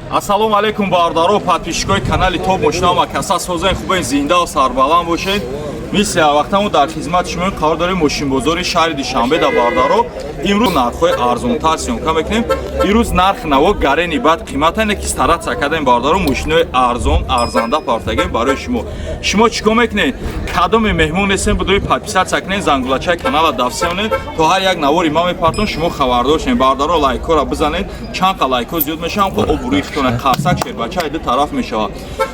Ассалому алайкум, бародаро, подписчикои канали Топ Мошина. Ма каса созен, хубен, зиндаву сарбаланд бошед. Мисли ҳарвақтаму дар хизмати шумо қарор дорем, мошинбозори шаҳри Душанбе да, бародаро. Имрӯз нархҳои арзонтар съёмка мекунем. Имрӯз нарх наво гарени бад қимата не, ки стараться кардем, бародаро, мошинои арзон, арзанда партагем барои шумо. Шумо чӣ кор мекунед? Кадоме меҳмон нестем, будои подписаться кунед, зангулачаи канала дафсионед, то ҳар як навори ма мепартон, шумо хабардор шавед. Бародаро, лайкҳоро бизанед. Чанд қа лайкҳо зиёд мешаванд, ко обрӯи хитона қарсак шербача ду тараф мешавад.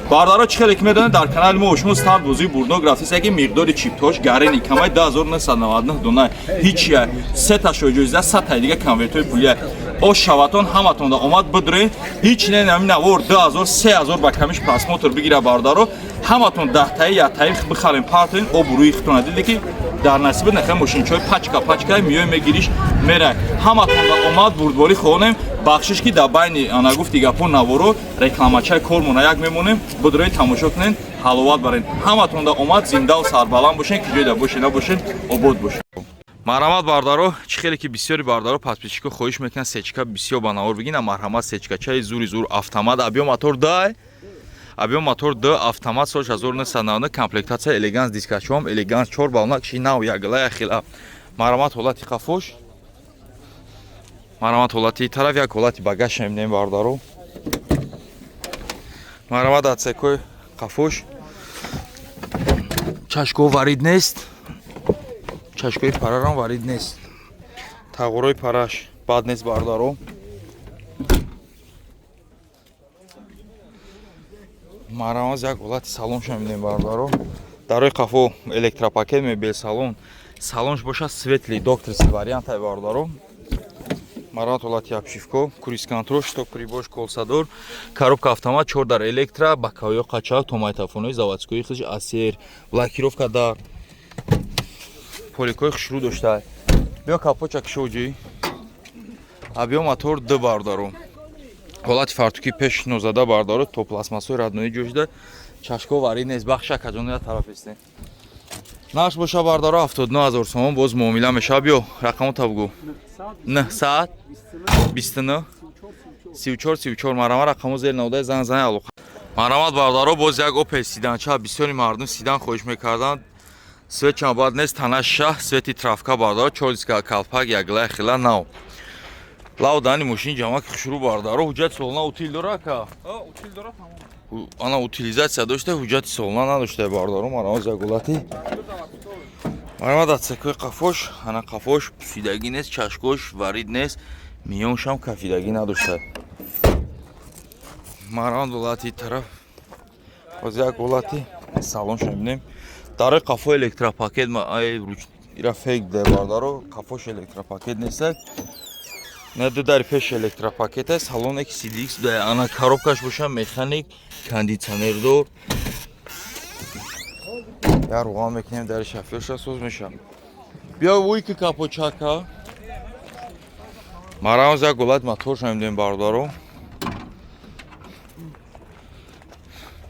Бародаро, чӣ хеле ки медонед, дар канали мо шумо старт бозии бурднок рафтист, ки миқдори чиптош гарени камай 2999 дона ҳичия, сеташо ҷоиза, сатай дига конвертҳои пулия. Ош шаватон, ҳаматонда омад, бидурен. Ҳеч не, нами навор 2000, 3000 ба камиш просмотр бигира, бародаро, ҳаматон даҳтаи яктаи бихарем, партоен, обрӯи хитона диде, ки дар насиби нахе мошинчаҳои пачка пачка миёй, мегириш, мерай. Ҳаматонда омад, бурдборӣ хоҳонем. Бахшиш, ки дар байни ана гуфти гапо наворо рекламачаи кормона як мемонем. Бидурои тамошо кунен, ҳаловат барен. Ҳаматонда омад, зиндаву сарбаланд бошен, ки ҷойда бошен, набошен, обод бошен. Марҳамат, бардаро. Чӣ хеле ки бисёри бардаро, подписчико хоҳиш мекунанд, сечка бисёр ба навор бигина. Марҳамат, сечкачаи зури зур, автомат, объём мотор дай, объём мотор д, автомат, соли 1999, комплектация элеганс, дискачом элеганс, чор бална киши нав, ягла яхила. Марҳамат, ҳолати қафош, марҳамат, ҳолати тараф, як ҳолати багаж мебинем, бардаро. Марҳамат, отсекои қафош, чашко варид нест, чашкои парарам варид нест, тағорои параш бад нест, бардаро. Марҳамат, як ҳолати салонша мебинем, бардаро. Дарои қафо электропакет, мебел салон, салонш бошад светлый, докторский вариантай, бардаро. Марҳамат, ҳолати обшивко, круиз контроль, щиток прибор, колсадор, коробка автомат, чор дар электро, боковоё қачак, то майтафонои заводской хиш, асер, блокировка дар поликои хушрӯ дошта. Биё, капоча кишоҷӣ. Объём мотор д, бардаро. Ҳолати фартуки пеш нозада, бардаро, то пластмассои роднои ҷо шуда, чашко варид нест. Бахша каҷон я тараф истем. Нарх боша, бардаро, 79 ҳазор сомон, боз муомила мешава. Биё, рақамота бугӯ. 929 34 34. Марҳамат, рақамо зери наводаи, занг зани, алоқа. Марҳамат, бардаро, боз як Опел седанча. Бисёри мардум седан хоҳиш мекарданд. Свет чанд бад нест, тана шаҳ, свети травка, бардаро, чор диска, калпак яглая хила нав. Лавдани мошин ҷамаки хушрӯ, бардаро. Ҳуҷҷати солона, утил дора, ака? Ана, утилизация дошта, ҳуҷҷати солона надошта, бардаро. Марҳамат, загулати, марҳамат, отсекои қафош. Ана, қафош пусидагӣ нест, чашкош варид нест, миёншам кафидагӣ надошта. Марҳамат, ҳолати тараф, боз як ҳолати салонша мебинем. Дарои қафо электропакет, ира фейк де, бардаро, қафош электропакет нестак. На, ду дари пеш электропакет аст. Салон CDX. Ана, коробкаш боша механик, кондитсионердор. Я руған мекунем, дари шофёрша соз меша. Биё, вуйки капочака. Марҳамат, як ҳолат моторша мебинем, бародаро.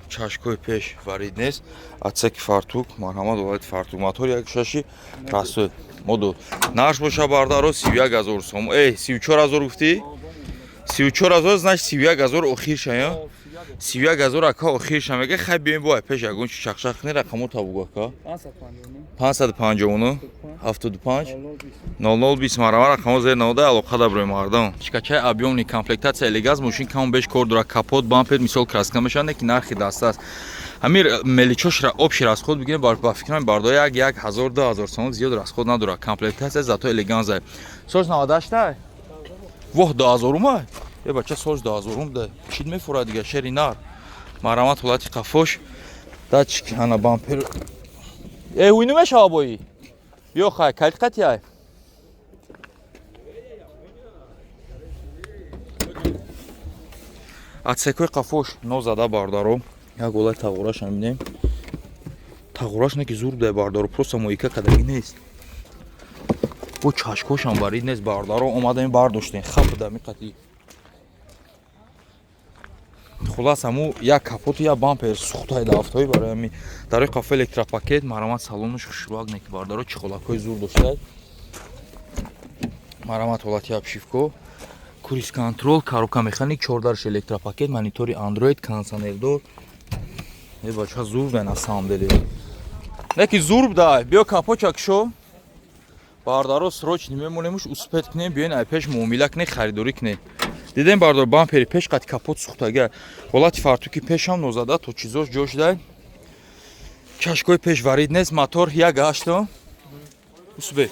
Чашкои пеш варид нест, отсеки фартук. Марҳамат, ҳолати фартук, мотор як шаши расои модул. Нарх боша, бардаро, 31 ҳазор сом. Э, 34 ҳазор гуфтӣ? 34 ҳазор, значит, 31 ҳазор охирша, я 31 ҳазор, ака, охирша мега. Хай, биёем, бо пеш ягон чи чақчақ кунӣ. Рақамо та бугу, ака. 559 75 00 20. Марҳамат, рақамо зери навода, алоқа даброи мардам. Чикачай объёмный, комплектация элеганс, мошин кам беш кор дора, капот, бампер, мисол, краска мешаванд, ки нархи даста аст. Ҳамир мелочошра общий расход бигирем, ба фикрам, бардо, як ҳазор, 2000 сомон зиёд расход надорад. Комплектация зато элеганза. Сош 98. Воҳ, 2000-умай е, бача, сош 2000-ум да чид мефурад дига, шери нар. Марҳамат, ҳолати қафош, датчик, ана, бампер. Э, уйну мешава бои. Биё, хай, калит қатиай. Отсекои қафош нозада, бардаро. Як ҳолати тағораша мебинем. Тағораш не ки зур буда, бардаро, просто моика кадагӣ нест. Бо чашкошам варид нест, бардаро, омадаем, бардоштем, хап буда миқати. Хулас, ҳаму як капоту як бампер сухтаи дафтои барои ҳами. Дарои қафо электропакет. Марҳамат, салонаш хушрӯак не ки, бардаро, чӣ холакҳои зур доштад. Марҳамат, ҳолати обшивко. Круиз контроль, коробка механик, чордарш электропакет, монитори Android, кондиционердор. Э, бача, зур да, на самом деле. Неки зур да, биё капочак шо. Бардаро, срочно мемонемуш, успеть кунем, биёен ай пеш муомила кунем, харидорӣ кунем. Дидем, бардор, бампери пеш қати капот сӯхтага. Ҳолати фартуки пешам нозада, то чизош ҷош дай. Чашкои пеш варид нест, мотор як ҳашто. Усбе.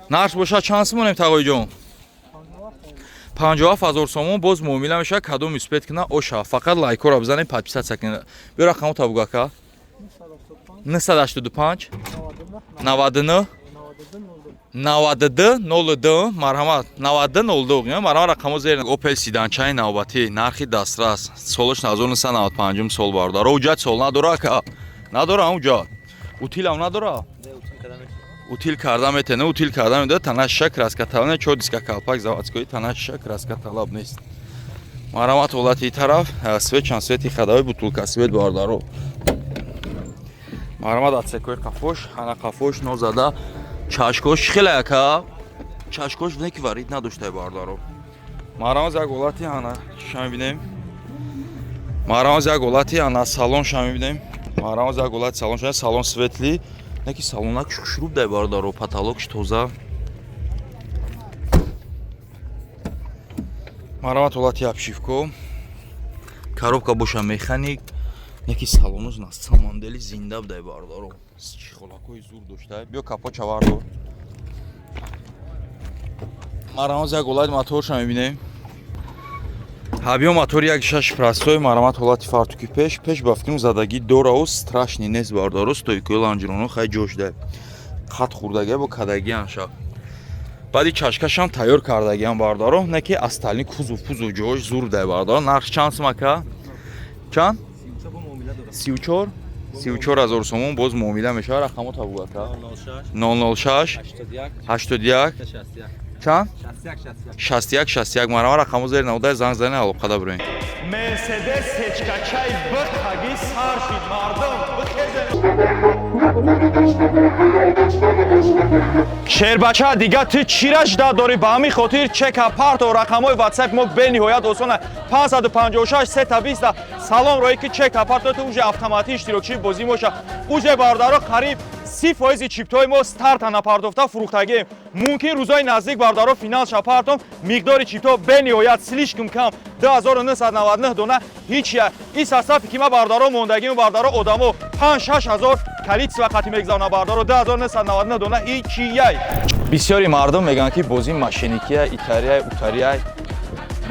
Нарх бошад чанд сомонем, тағоиҷон? 57 ҳазор сомон, боз муомила мешавад, кадом успеть куна оша. Фақат лайкҳоро бизанем, подписаться кунед. Биё рақамо табуг, ака. 985 99 92 02, марҳамат, 92 02, марҳамат, рақамо зер. Опел седанчаи навбатӣ, нархи дастрас, солаш 1995 сол, бародаро. Уҷат сол надора, ака? Надора уҷат? Утилам надора? Утил карда метавона, утил карда медода. Танаша краска талаб, чор диска калпак заводской, танаша краска талаб нест. Марҳамат, ҳолати тараф свет чанд свети ходовой, бутулка свет, бародаро. Марҳамат, отсекои қафош, ана қафош нозада, чашкош хеле, ака, чашкош не ки варид надоштай, бародаро. Марҳамат, як ҳолати ана чиша мебинем. Марҳамат, як ҳолати ана салонша мебинем. Марҳамат, як ҳолати салонша, салон светлый, не ки салонак шуруб дай, бародаро, потолокш тоза. Марҳамат, ҳолати обшивко, коробка боша механик, не ки салоноз на самом деле зинда будай, бародаро, чехолакҳои зур доштай. Биё капоча вардор. Марҳамат, як ҳолати моторша мебинем. Ҳабиё, мотори як шаш простой. Марҳамат, ҳолати фартуки пеш, пеш ба фикрам задагӣ дорау, страшный нест, бародаро. Стойкои лонжероно хай ҷош дай, қат хӯрдагия бо кадагиан ша. Баъди чашкашам тайёр кардагиам, бародаро, не ки остальной кузов пузов ҷош зур дай, бародаро. Нарх чанд сум, ака? Чанд? 34, 34 ҳазор сомон, боз муомила мешавад. Рақамо табуг, ака. 006 81 чанд? 61 61. Марҳамат, рақамо зери наводай, занг занед, алоқада бироед. Мерседес сечкачаи бихаги сар шид, мардум бихезен. Шербача, дига ту чира жда дорӣ? Ба ҳамин хотир чека парто. Рақамҳои ватсап мо бениҳоят осона: 556 320. Салом роӣ ки чека парто, ту уже автоматӣ иштирокчии бозӣ моша. Уже, бародаро, қариб 30 фоизи чиптҳои мо старта напардохта фурӯхтагием. Мумкин рӯзҳои наздик, бародаро, финал ша партом. Миқдори чиптҳо бениҳоят слишком кам, 2999 дона ҳеч я. Ин састафе ки ма, бародаро, мондагим, бародаро, одамо 5-6 ҳазор количество қати мегзавонам, бародаро, 2999 дона ҳичияй. Бисёри мардум мегӯянд, ки бозӣ мошенникия, итарияй, утарияй.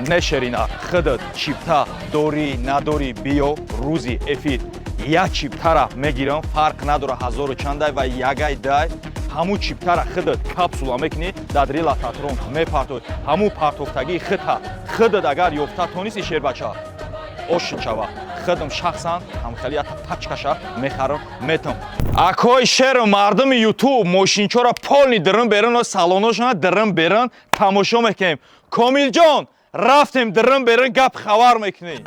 Нешерина, худат чипта дорӣ надорӣ, биё рӯзи эфир як чиптара мегирам, фарқ надора ҳазору чандай ва ягай дай. Ҳамун чиптара худат капсула мекунӣ, дадри лототрон мепартоӣ. Ҳамун партофтагии худта худат агар ёфта тонисти, шербача, ошид шава. Худам шахсан ҳамхели ята пачкаша мехарам, метам. Акои шеру мардуми Ютуб, мошинчора полный дирин берин, салоношона дирин берин тамошо мекунем. Комилҷон, рафтем дирин берин, гап хабар мекунем.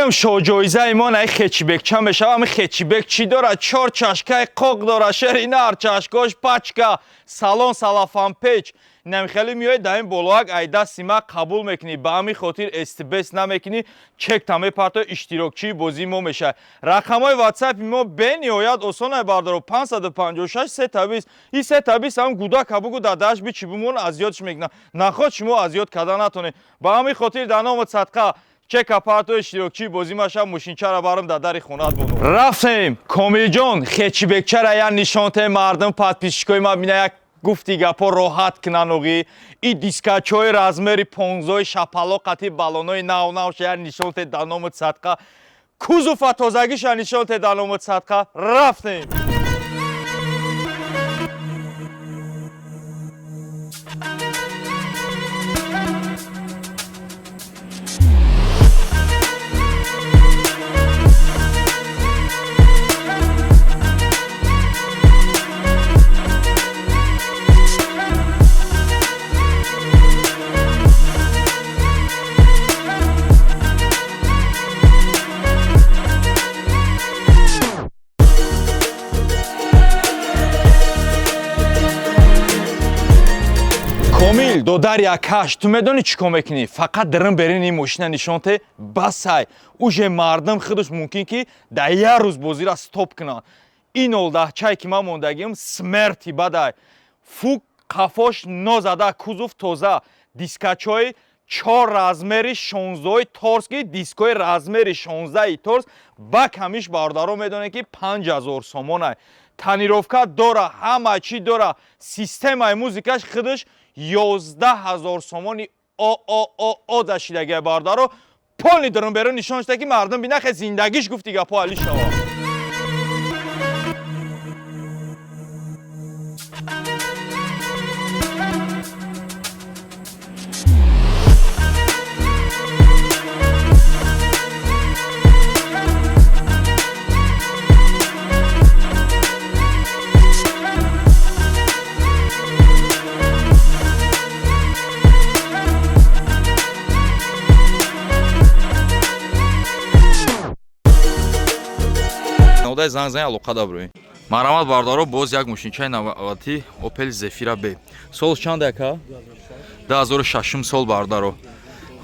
Дуюм шоҳҷоизаи мо наи хэтчбек чанд мешава? Ами хэтчбек чӣ дорад? Чор чашкаи қоқ дорад, шери нар, чашкош пачка, салон салафанпеч. Намихелӣ меояд дар ин болоак, ай дасти ма қабул мекунӣ. Ба ҳамин хотир стбс намекунӣ, чекта мепарто, иштирокчии бозии мо мешавад. Рақамҳои ватсапи мо бениҳоят осона, бардоро: 556 320. И 320 ҳам гудака бугу, дадаш бичи бумон, азёдш мекунад. Наход шумо азёд карда натонед. Ба ҳамин хотир дар номи садқа. Чека парто, иштирокчии бозӣ маша, мошинчара барам дар дари хонат бону. Рафтем, Комилҷон, хечибекчара я нишонте, мардум, подписчикои ма бина, як гуфти гапо роҳат кунан. Оғи и дискачои размери понзои шапало қати балонои нав навша я нишонте, да номи садқа. Кузова тозагиша нишонте, да номи садқа. Рафтем. Комил, додари акаш, ту медонӣ чӣ кор мекунӣ? Фақат дирим берин ин мошина нишонте, басай. Уже мардум худаш мумкин ки дар як рӯз бозира стоп кунанд. Ин олдаҳчае ки ман мондагиам, смерти бадай. Фук қафош нозада, кузов тоза, дискачои чор размери шонздаҳои торски, дискои размери 16-и торс ба камиш, бародаро, медонед ки 5000 сомонай. Тонировка дора, ҳама чӣ дора, системаи музикаш худаш 11 000 сомони о дашидагия. Бародаро, полный дурун берун нишон шуда, ки мардум бинахе, зиндагиш гуфти гапо али шава. Одай занг зани, алоқа даброи. Марҳамат, бародаро, боз як мошинчаи навбатӣ, Опел Зефира Б. Сол чанд, яка? 2006 сол, бародаро.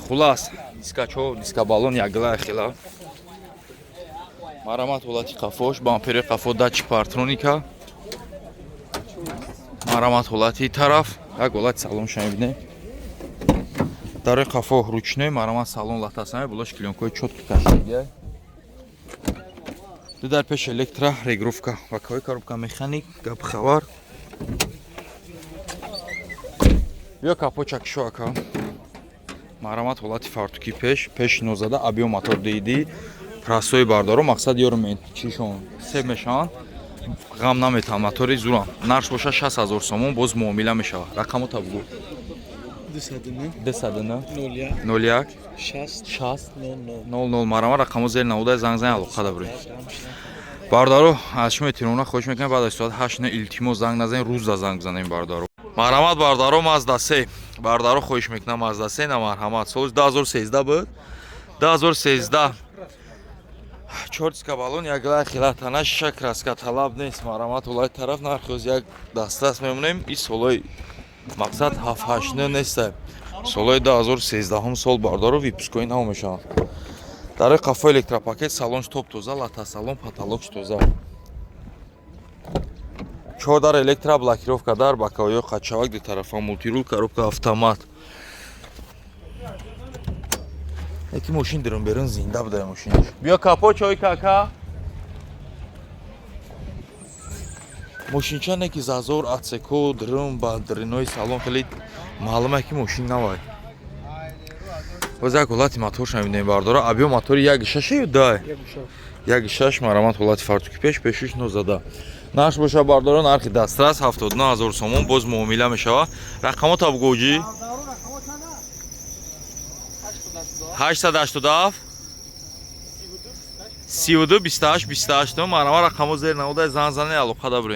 Хулас, дискачо, дискабалон ягла хела. Марҳамат, ҳолати қафош, бампери қафо, датчик парктроника. Марҳамат, ҳолати тараф, як ҳолати салонша мебинем. Дарои қафо ручной, марҳамат, салон латасаме, болош клёнкои чётко кашидагия. Ду дар пеш электро регулировка, боковой коробка механик, гап хабар. Биё капоча кишо, ака. Марҳамат, ҳолати фартуки пеш, пеш нозада, объём мотор диди. Простой, бардоро, мақсад ёрмен чишон себ мешаванд. Ғам наметам, мотори зурам. Нарх боша 60 000 сомон, боз муомила мешавад. Рақамота бугӯ. 209. 209. 01. 01. 60. 60. 00. 00. Марҳамат, рақамо зер навода, занг зани, алоқа дабуред. Бародаро, аз шумо эҳтиромона хоҳиш мекунам, баъд аз соат 8 илтимос занг назанед, рӯзда занг занем, бародаро. Марҳамат, бародаро, Мазда се. Бародаро, хоҳиш мекунам, Мазда се на, марҳамат. Соли 2013 буд, 2013, чор диска балон ягла хила, тана шиша, краска талаб нест. Марҳамат, ҳолати тараф, нархи як дастрас мемонем. И солои мақсад 7-8 неста, солои 2013 сол, бародаро, выпускҳои нав мешаванд. Дарои қафо электропакет, салонш топ тоза, лата салон, потолокш тоза, чор дар электро, блокировка дар боковоё, қачавак ду тарафа, мультируль, коробка автомат. Яки мошин дирун берун зинда буда мошинаш. Биё капо чой кака. Мошинча не ки зазор, отсеко дирун ба диринои салон хеле маълуме ки мошин навай. Боз як ҳолати моторша мебинем, бардора. Объём мотори 1,6 ё дай? 1,6. Марҳамат, ҳолати фартуки пеш, пешиш нозада. Нарх боша, бардоро, нархи дастрас 79 000 сомон, боз муомила мешавад. Рақамота бугӯ. 887 32 28 28. Марҳамат, рақамо зер навода, занг зане, алоқа дабурем.